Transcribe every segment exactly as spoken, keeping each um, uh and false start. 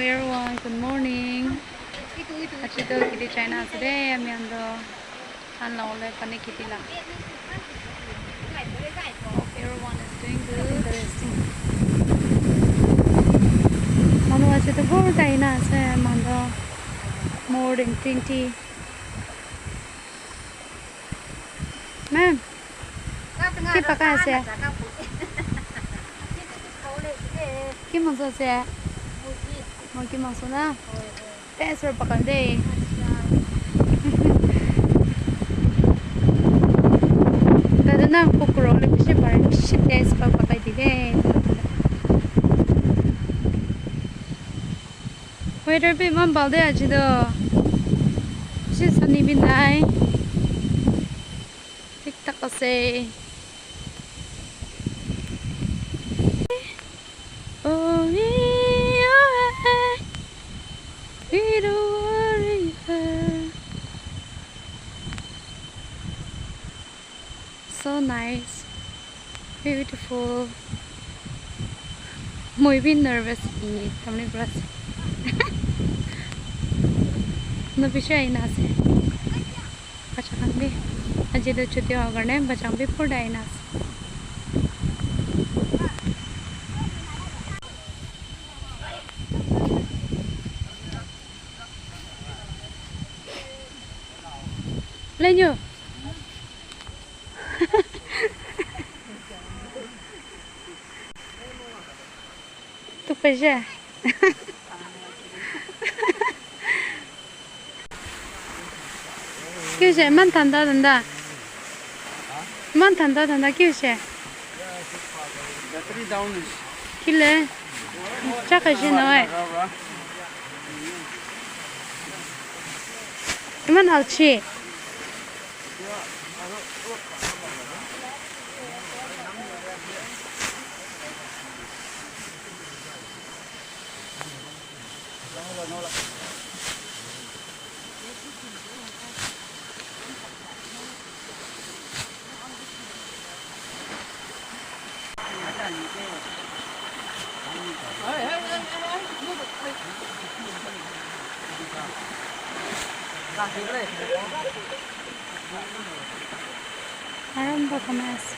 Everyone, good morning. Aji toh kheti jai na ase de, ami khan toh. Khan la ole pani kheti la. Hope everyone is doing good. Interesting. Manu aji toh bhorta ahi na ase, manu toh more than twenty. Ma'am, ki pakai ase? Ki mangso ase? Murgi mangso na? Taste para pakai de. Tate na cook kuribole bishi pare, bishi taste para pakai de. Weather bi eman bhal de aji toh. Bishi sunny bi nai. Thik thak ase. Oh, yeah, yeah. Little warrior. So nice. Beautiful. Moi bi nervous, e, tamni glass. Na bishi aina ase. Bacha khan bi aji toh chuti howa karne bacha khan bi pura aina ase. Lenyo. Tuk paise. Ki hoise? Iman thanda thanda. Iman thanda thanda ki hoise? Battery down hoise. Kile? Cha khaise nohoi? Iman alchi. Arambho kuri ase.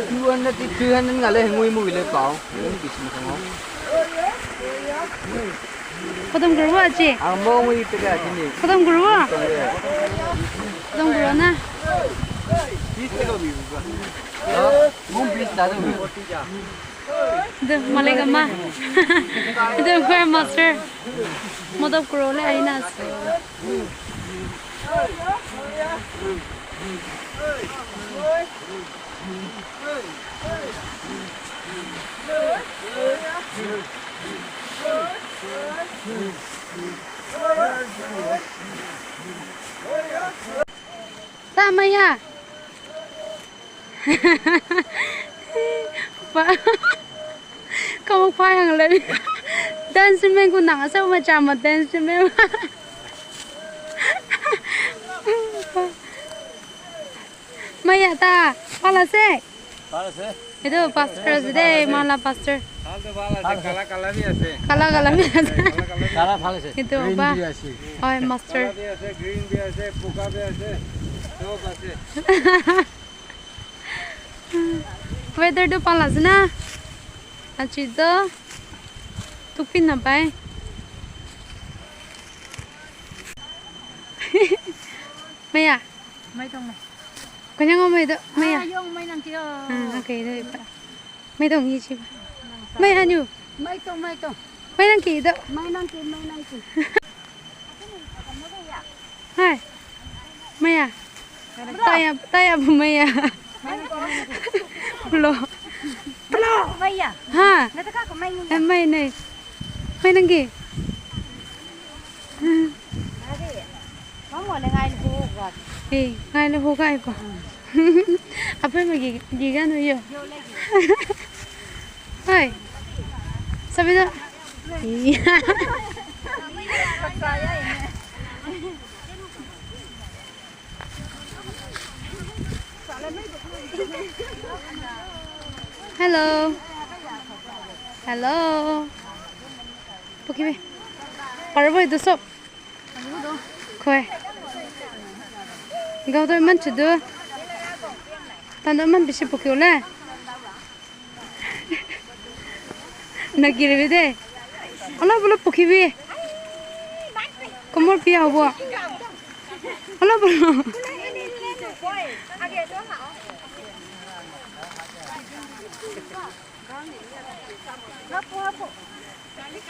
Two hundred, three hundred ngale ngui mu bile pao. Bishi mo. Khatam kuribo aji? Ang mo ngui peka aji ni. Khatam kuribo? Khatam kuribo na? Bish taka bibo. Mo bish taka bibo. Etu malik ama. Etu grandmaster. Modop kuribole ahina ase. Ta maya. Pa. Kamu pa yang le. Dance men ku nang sa ma cha ma dance men. Maya ta, pala se. Pala se. Etu pastor ase de, mala pastor. Bhal to bhal ase, kala kala bi ase. Kala kala bi ase. Kala bhal ase. Etu green ba. Bi ase. Hoi, master. Kala bi ase, green bi ase, boga bi ase. Sob ase. Weather tu bhal ase na? Aji to tupi napai. Maya. Mai tong mai. Kanyang mai do, maya. Ah, yung mai nang kiyo. Hmm, okay, do ipa. Mai tong ichi ba. Mai hanyu. Mai tong, mai tong. Mai nang ki do. Mai nang ki, mai nang ki. Hai. Maya. Taya, taya bu maya. Lo. Lo. Maya. Ha. Nata ka ko mai ni. Eh, mai nai. Mai nang ki. Mamo le ngai le hoga. Eh, ngai le hoga ipa. Apa ma gi, gi ga no yo. Hai. Sabi da. Hello. Hello. Pukhibi. Parbo itu sob. Khoi. Gao to iman chudu. Tando iman bisi pukhi ole. Nagiribi de. Olop olop pukhibi. Komor piya hobo. Olop olop.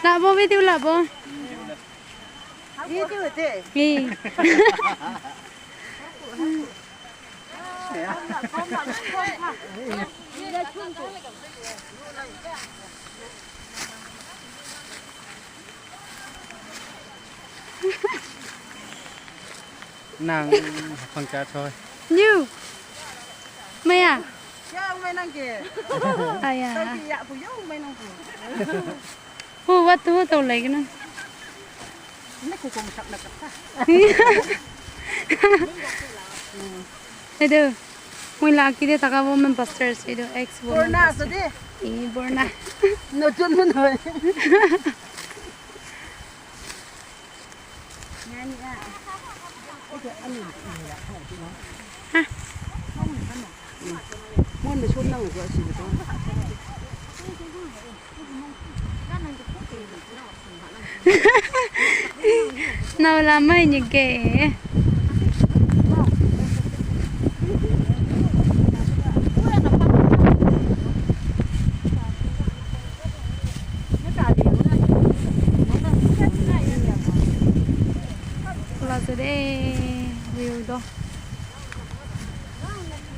Labo video labo. Video de. Hi. Nang hapang cha choi. New. Maya. Ya, mai nang ke. Aya. Tadi ya, bu ya, mai nang bu. Hu, wat tu, tau lai kena. Ini kuku masak nak apa? Itu, mui laki dia taka woman pastors itu, ex woman Borna pastor. Tadi. Ih, Borna. Nutun mana? Nyanyi ah. Itu anu. Hah? Mau nusuk nang juga sih betul. Nau lamai nyege. Pula sudah view do.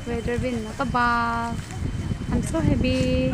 Weather bin na kabal. I'm so happy.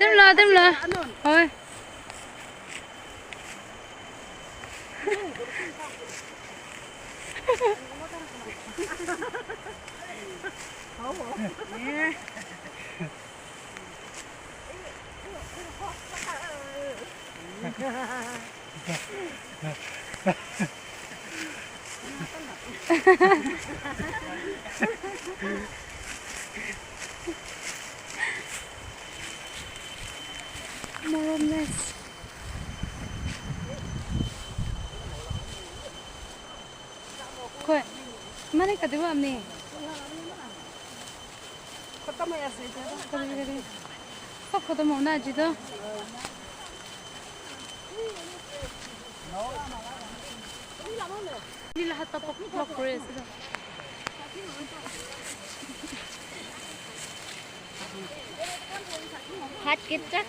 Tim lo, tim lo. Ôi. Morom mes. Khoi. Mane kadibo amni. Khotom hoy ase etia. Khotom, khotom. Sob khotom hobo na aji to. Nila hat ta pok pok kori ase to. Hat kipchak.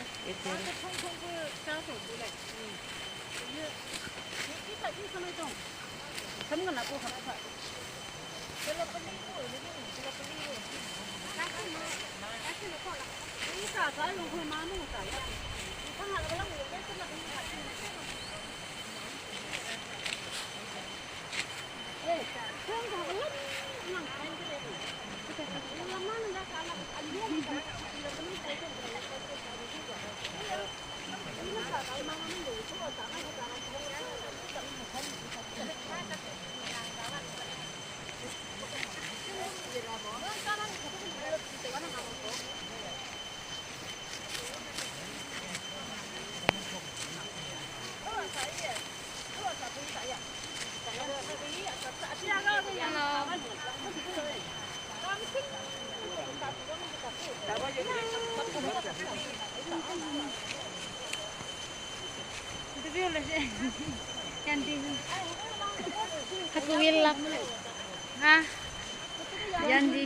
Haku will love. Ha? Yan di.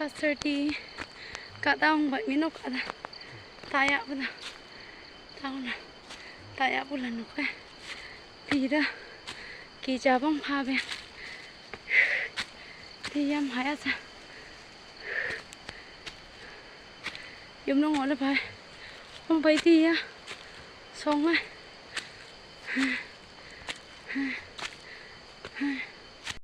Pastor ti ka taung bai mino ka ta. Ta ya bu da. Taung na. Ta ya bu la nuk eh. Pi da. Ki ja bang pha be. Ti yam ha ya sa. Yum nong ole bai. Om bai ti ya. Song eh.